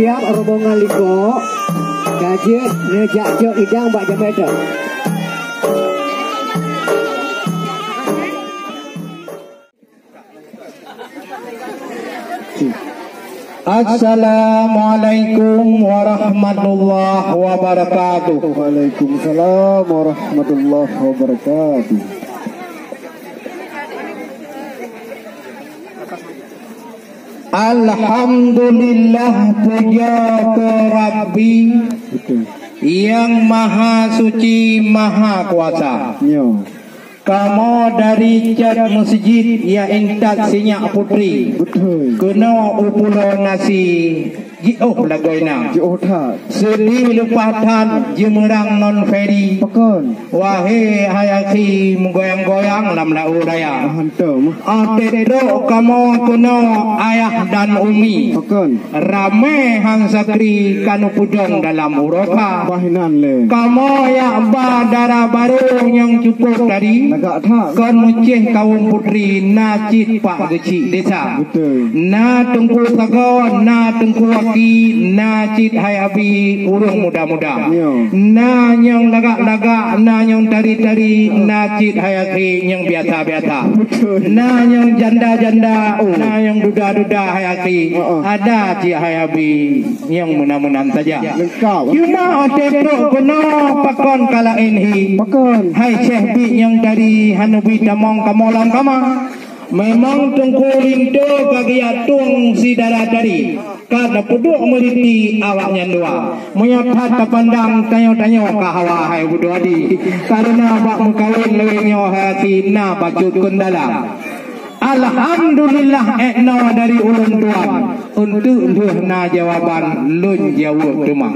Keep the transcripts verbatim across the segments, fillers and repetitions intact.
Siap rombongan likot, ka jeuet neujak cok idang bak jamé teuh. Assalamualaikum warahmatullahi wabarakatuh. Waalaikumsalam warahmatullahi wabarakatuh. Alhamdulillah, puja keu Rabbi, betul, nyang Maha Suci, Maha Kuasa. Nyo. Kamoe dari cot meuseujid nyang intat sinyak putri. Betul. Keunoe u Pulo Nasi jiôh lagoina. Jiôh that. Seudeh leupah that jeumeurang non feri. Pakon. Wahé hai akhi meugoyang-goyang lam laôt raya. Ah, hantom. Óh trok kamoe keunoe ayah dan umi. Pakon. Ramé han sakri ka neupeudong dalam uroe kha. Bah inan lé. Kamoe jak ba dara barô nyang cukôp tadi. Lagak that. Kon meucéh kawôm putri na cit pak geuchik desa. Betul. Na Teungku Sagoe, na Teungku Aki, na cit hai abi ureuëng muda-muda. Nyo. Na nyang lagak-lagak, na nyang tari-tari, na cit hai akhi nyang biasa-biasa. Betul. Na nyang janda-janda, oh, na nyang duda-duda hai akhi. Heeh. Ada cit hai abi nyang meunan-meunan saja. Lengkap. Cuma óh trok keunoe pakon ka laén hi. Pakon. Hai Syekh Bik nyang tari hana bri tamong kamoe lam kama. Memang Teungku Linto ka geujak tueng si dara tari, ka tapeuduek meuriti awaknyan dua. Meunyoe that tapandang tanyoe-tanyoe ka hawa hai budoe di. Kareuna bak meukawen lagée nyoe hai si na bacut keundala. Alhamdulillah, ék noe dari ulôn tuan, eunteuk lheueh na jawaban lôn jaweueb teuma.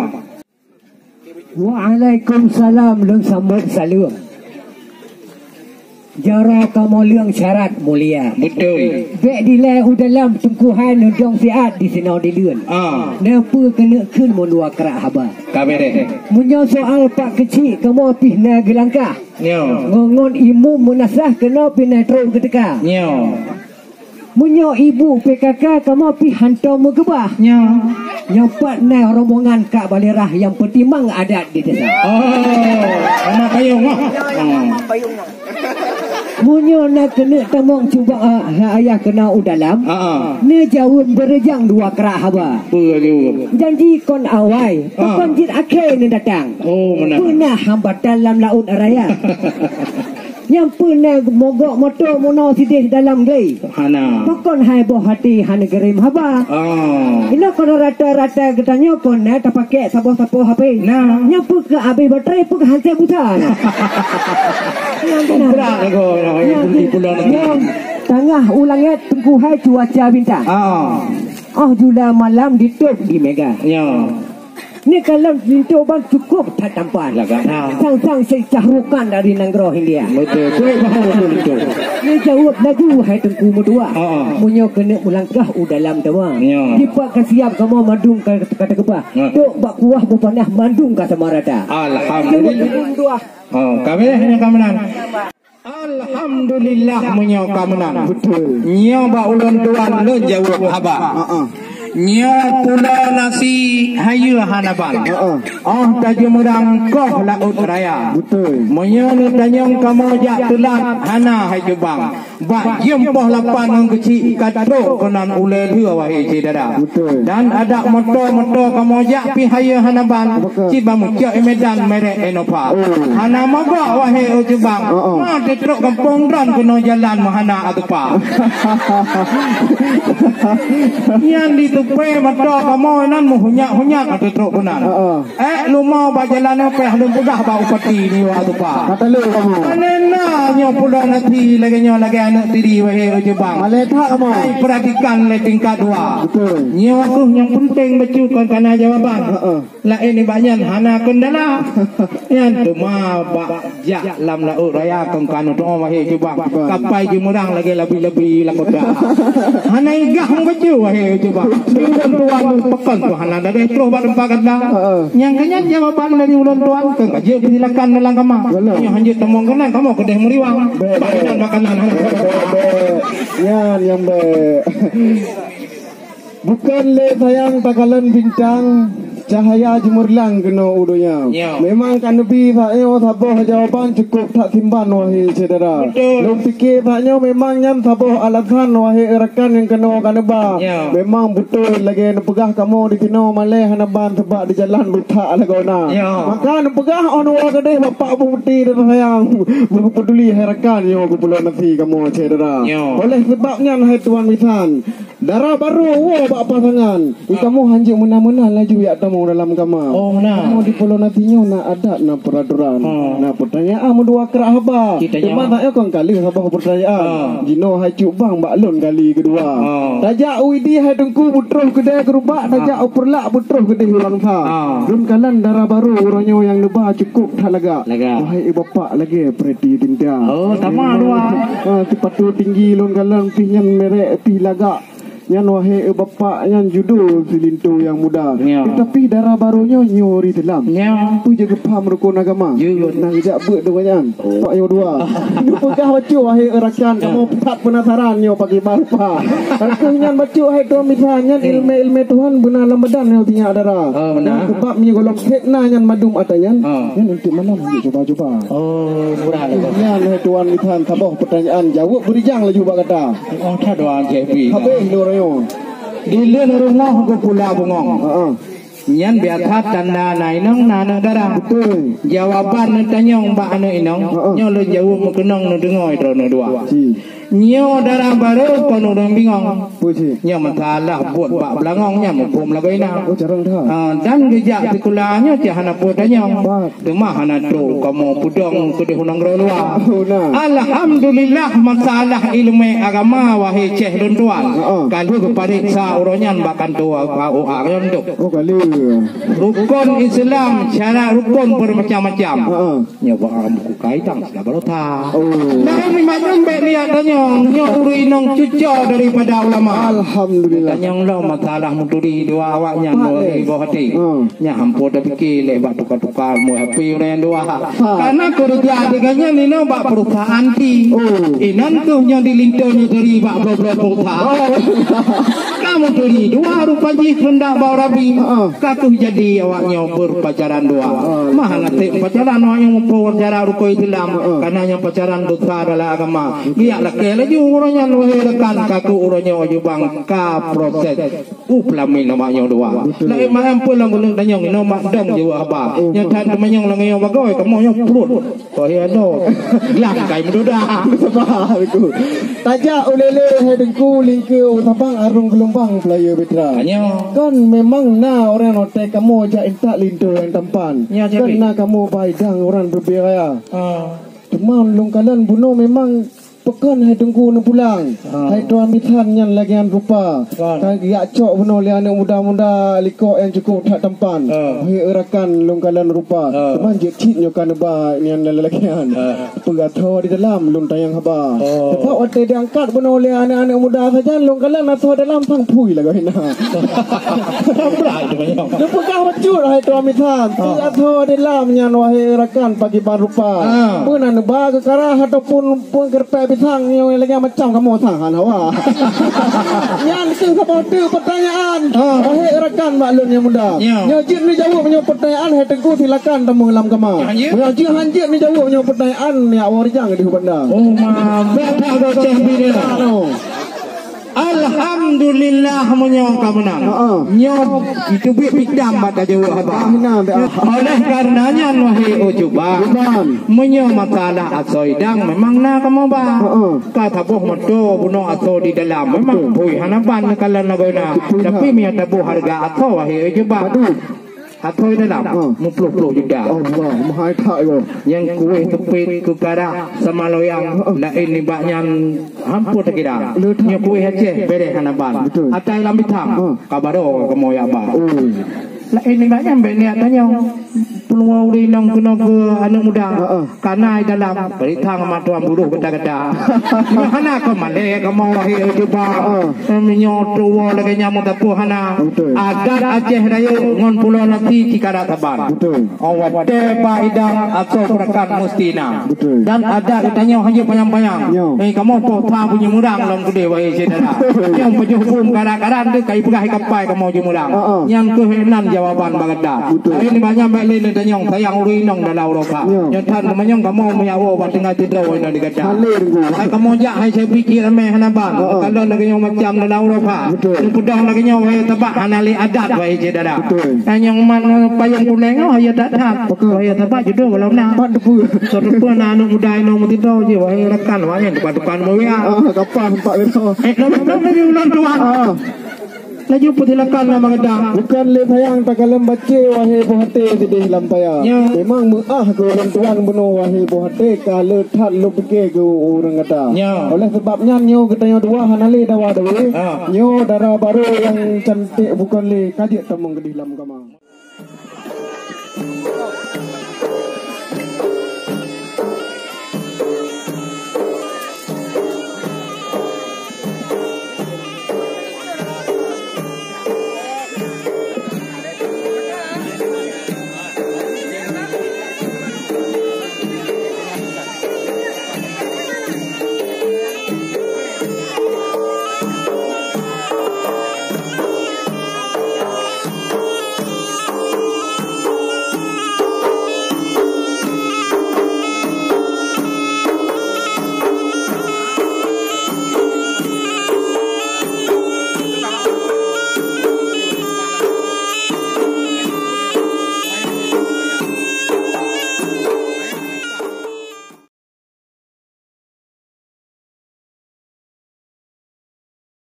Waalaikumsalam, lôn sambot saleuem. Jaroe kamoe leueng syarat mulia. Beutôi. Bék dilée u dalam teungku hai neudong siat disinoe dileuen. Ah. Neupeu keuneuk kheun meudua krak haba. Ka béréh. Meunyoe soal pak keuchik kamoe pih na geulangkah. Nyo. Ngon-ngon imeum meunasah keunoe pih na trok geuteuka. Nyo. Meunyoe ibu P K K kamoe pih hantom meukeubah. Nyo. Nyoe pat na rombongan Kak Balerah nyang peutimang adat di desa. Oh, anak payong ah. Oh. Meunyoe na keuneuk tamong cuba, ah, ayah keunoe u dalam, ah, ah, neujaweueb beureujang dua krak haba. Peue jaweueb? Janji kon awai, ah, pakon jeuet akhé neudatang. Oh, meunan. Peue na hambatan lam laôt raya. Nyang peue na mogok moto meunoe sideh dalam glé. Hana. Pakon hai boh até hana geurém haba. Ah. Inoe kon rata-rata geutanyoe kon na tapakék saboh-saboh H P. Nah. Nyang peue keu abéh baterai peue keu hanset buta na. Nyang beuna. Brat lagoe, nah, nyang, di bulan nyang tangah u langét teungku hai cuaca bintang. Ah. Óh jula malam ditôb di mega. Ya. Ni kalon linto ban cukup that tampan. Lagak na. Sang-sang si cahrukan dari nanggroe India. Betul. Betul, betul, betul. Ni jaweueb laju hai teungku meutuah. Ha, ha. Meunyoe keuneuk meulangkah u dalam teuma. Ya. Dipat ka siap kamoe mandum ka, ka teukeubah. Ya. Dok bak kuah beupanah mandum ka sama rata. Alhamdulillah. Jaweueb laju meutuah. Oh, kami hanya ka meunan. Alhamdulillah meunyoe ka meunan. Betul. Nyoe bak ulôn tuan lôn jaweueb haba. Heeh. Nyoe Pulo Nasi hayeue hana ban. Heeh. Óh tajeumeurang koh laôt raya. Betul. Meunyoe neutanyong kamoe jak teulat hana hai cubang. Bak jeuem poh lapan ngon keuchik ka trok keunan ulée lheueh wahé syedara. Betul. Dan adak moto-moto kamoe jak pih hayeue hana ban. Betul. Cit bak meucok i Medan merek Innova. Oh. Hana mogok wahé u Jubang. Oh, oh. Ma teutrok gampông droen keunoe jalan meuhana atupa. Nyan di tupée mata kamoe nan meuhunyak-hunyak teutrok keunan. Oh, oh. Eh, lumoe bak jalan nyoe payah lôn peugah bak upati nyoe atupa. Kata lé kamoe. Panena nyoe Pulo Nasi lagée nyoe lagée aneuk tiri wahé u Jubang. Malée that kamoe. Hai, perhatikan lé tingkat dua. Betul. Nyoe keuh nyang penting bacut kon kana jawaban. Heeh. Laén nibak nyan hana keundala. Nyan teuma bak jak lam laôt raya kon ka neutu'oh wahé Jubang. Jubang. Kapai jeumeurang lagée labi-labi lam kota. Hana igah meukeujeuet wahé Jubang. Di ulôn tuan pakon tu hana dadeh troh bak teumpat gata. Heeh. Nyang keu nyan jawaban dari ulôn tuan kon ka jeuet peusilakan dalam kama. Betul. Nyoe hanjeuet tamong keunan kamoe keudeh meuriwang. Bèk, bèk. Makanan, makanan hana. Bèk, bèk, bèk. Nyan nyang bèk. Bukon lé sayang takalon bintang, cahya jeumeurlang keunoe u donya. Ya. Memang ka neubi sayoe saboh jawaban cukôp that simban, wahé syedara. Betul. Lôn pike sayoe memang nyan saboh alasan, wahé rakan nyang keunoe ka neuba. Ya. Memang beutôi lagée neupeugah kamoe di sinoe malée hana ban, sabab di jalan rusak lagoe na. Ya. Maka neupeugah, oh, neuwoe keudeh Bapak Bupati dan sayang, beupeduli hai rakan nyoe geupulo nasi kamoe syedara. Ya. Oleh sebab nyan, hai Tuan Bisan, dara barô woe bak pasangan. Di kamoe hanjeuet meunan-meunan laju jak tamong dalam kama. Oh, meunan. Kamoe di Pulo Nasi nyoe na adat, na peuraturan. Oh. Na peutanyaan meudua krak haba. Kita nyoe. Teuma na kon ka lheueh saboh peutanyaan. Oh. Jinoe hai cut bang bak lôn kali keudua. Oh. Tajak u Idi hai Teungku beutroh keudeh keurubak, tajak u Peureulak beutroh keudeh u Langsa. Oh. Lôn kalon dara barô uroe nyoe nyang neuba cukôp that lagak. Lagak. Wahai bapak lagée Preity Zinta. Oh, sama dua. Ah, sipatu tinggi lôn kalon pih nyan merek pih lagak. Nyan wahé bapak nyan judo si linto nyang muda. Ya. Teutapi dara barô nyoe nyoe ri teulam. Ya. Peue jeuet geupaham rukon agama? Jeuet. Nah, jak beuet dua nyan. Oh. Pak nyoe dua. Neupeugah bacut wahé rakan, ya, kamoe that peunasaran nyoe pagi baru pa. Rukon nyan bacut hai Tuan Bisan nyan, hmm, ilmu-ilmu Tuhan beuna lam badan nyoe sinyak dara. Oh, beuna. Nyan sebab meunyoe gohlom sét na nyan mandum atra nyan, oh, nyan untuk malam untuk cuba-cuba. Oh, murah lah. Nyan hai Tuan Bisan saboh peutanyaan jaweueb beurijang laju bak gata. Oh, that doang J B. Habéh lôn rayeuk. Di leuen rumoh geupula bungong. Heeh. Nyan biasa tanda na inong na aneuk dara. Beutôi. Jawaban neutanyong bak aneuk inong, heeh, nyoe lôn jaweueb meukeunong neudeungoe droeneuh dua. Ji. Nyoe dara barô kon ureueng bingong. Peue cit? Nyoe masalah buet bak beulangong nyan muphom lagoina. Oh, jarang that. Ah, dan geujak sikula nyoe cit hana peue tanyong. Pat. Teuma hana trok kamoe peudong keudeh u nanggroe luwa. Oh, nah. Alhamdulillah, masalah ileumèe agama, wahé syèh lôn tuan. Heeh. Ka lheueh geupareksa uroe nyan bak kantô K U A nyan tu. Oh, ka lheueh. Rukon Islam, syarat rukon bermacam-macam. Heeh. Nyoe bak buku kaidang siga barô that. Oh. Laén nibak nyan bèk lihat tanyong, nyoe ureueng inong cuco daripada ulama. Alhamdulillah. Tanyong lom masalah meuturi dua awak nyan, pat dua deh. Riboh até. Hmm. Nyan hampoh tapike lé bak tuka-tuka mu H P ureueng nyan dua. Ha. Karena keureuja adegan nyan inong bak perusahaan ti. Oh. Inan keuh nyoe di linto nyoe turi bak bloe-bloe perusahaan. Oh. Kamoe turi dua rupa jih keundak bak Rabbi. Heeh. Ka keuh jadi awak nyoe berpacaran dua. Heeh. Mah naseb pacaran awak nyoe muphom cara rukon Islam. Heeh. Karena nyoe pacaran dosa dalam agama. Betul. Lihat lakèe laju uroe nyan wahé rakan, ka keuh uroe nyoe jubang ka proses. Uh, peulamin awak nyoe dua. Betul. Laén malam pun lam gunong tanyong, inoe mak dong jaweueb haba. Oh. Nyoe that teumanyong lam nyoe bagoe, kamoe nyoe pruet. Oh, ya, no. Glam kai meududa. Sabar, Teungku. Tajak u Leleng, hai Teungku, lingke u Sabang, arung geulumbang peulaya Petra. Nyo. Kan memang na ureueng nyoe teuka kamoe jak intat linto nyang tampan. Nyo, jadi. Kan na kamoe bai dang ureueng Rubia Raya. Ah. Teuma lôn kalon bunoe memang peukon hai Teungku neupulang. Ah. Hai tuan bisan nyan lagèe nyan rupa. Kan. Ka geujak cok bunoe lé aneuk muda-muda likot nyang cukôp that tampan. Ah. Hai rakan lôn kalon rupa. Ah. Teuma jeuet cit nyoe ka neuba nyan lagèe nyan. Ah. Peue athoe di dalam lôn tanyong haba. Oh. Teuma watèe diangkat bunoe lé aneuk-aneuk muda sajan lôn kalon athoe dalam sang phui lagoe na. Berat tu banyak. Neupeugah bacut hai tuan bisan. Ah. Peue athoe di dalam nyan wahé rakan pageuban rupa. Ah. Peue na neuba keukarah ataupun peue keureutek pisang nyoe lagèe macam kamoe sang hana wa. Nyan keuh saboh teuk peutanyaan. Ah. Wahé rakan bak lôn nyang muda. Ya. Nyoe jeuet neujaweueb nyoe peutanyaan hai Teungku silakan tamong lam kama. Ya, ya. Nyoe jeuet han jeuet neujaweueb nyoe peutanyaan nyak woe rijang di Banda. Oh, ma, bèk that goceh bideu. Ano. Alhamdulillah meunyoe ka meunang. Heeh. Nyoe itu bit pitam bak tajaweueb haba. Ah, nah, dah. Oleh karena nyan wahé Ucuba. Bukan. Meunyoe masalah asoe idang memang na kamoe ba. Heeh. Ka taboh moto bunoe asoe di dalam. Memang betul. Phui hana ban neukalon lagoe na. Betul. Tapi meunyoe taboh hareuga asoe wahé Ucuba. Aduh. Asoe dalam, ha, meuplôh-plôh juta. Allah, mahai that nyoe. Nyang kueh teupet keu karah sama loyang, ha, laén nibak nyan hampeue takira. Nyoe kueh Aceh bereh hana ban. Betul. Atai lam bithang, ha, ka baroe kamoe jak ba. Oh. Laén nibak nyan bèk niat tanyong. Peuluwa ureueng inong keunoe keu aneuk muda. Heeh. Kana i dalam, beuritang mak tuan buruh gata-gata. Nyoe hana keu malèe kamoe wahé cuba. Heeh. Meunyoe tuwoe lagèe nyan meusapeue hana. Betul. Adat Aceh Rayeuk ngon Pulo Nasi cit ka rab saban. Betul. Oh, watèe ba idang asoe peurakan musti na. Betul. Dan adat geutanyoe hanjeuet panyang-panyang. Nyo. Eh, kamoe poh that beujeumeurang lom keudeh wahé syedara. Nyoe pajoh phôn karat-karat deuh ka ipeugah i kapai kamoe jeumeurang. Heeh. Nyan keuh nan jawaban bak gata. Betul. Tapi nibak nyan bèk lé neutanyong sayang ureueng inong dalam uroe pha. Nyo. Nyoe that teumanyong kamoe meuyawoe bak teungoh sidroe inong di gata. Halé deungoe. Hai kamoe jak hai saya pikir ramè hana ban. Heeh. Kalau lagèe nyoe macam dalam uroe pha. Betul. Neupeudong lagèe nyoe wahé sabab hana lé adat wahé syedara. Betul. Tanyong man payong kunéng oh ya that that. Betul. Wahé sabab judoe golom na. Pat teupeu. Soe teupeu na aneuk muda inong meusidroe jih wahé rakan wahé depan-depan meuwia. Ah, kapah empat lima. Eh, lom lom laju ulôn tuan. Ah. Laju peusilakan nama gata. Bukan lé sayang takalon bacé wahé boh até sidéh lam taya. Nyo. Memang meu'ah keu ulôn tuan bunoe wahé boh até ka le that lôn piké keu ureueng gata. Nyo. Oleh sebab nyan nyoe geutanyoe dua hana lé dawa dawé. Ha. Nyoe dara barô nyang cantik bukon lé ka jeuet tamong keudeh lam kama.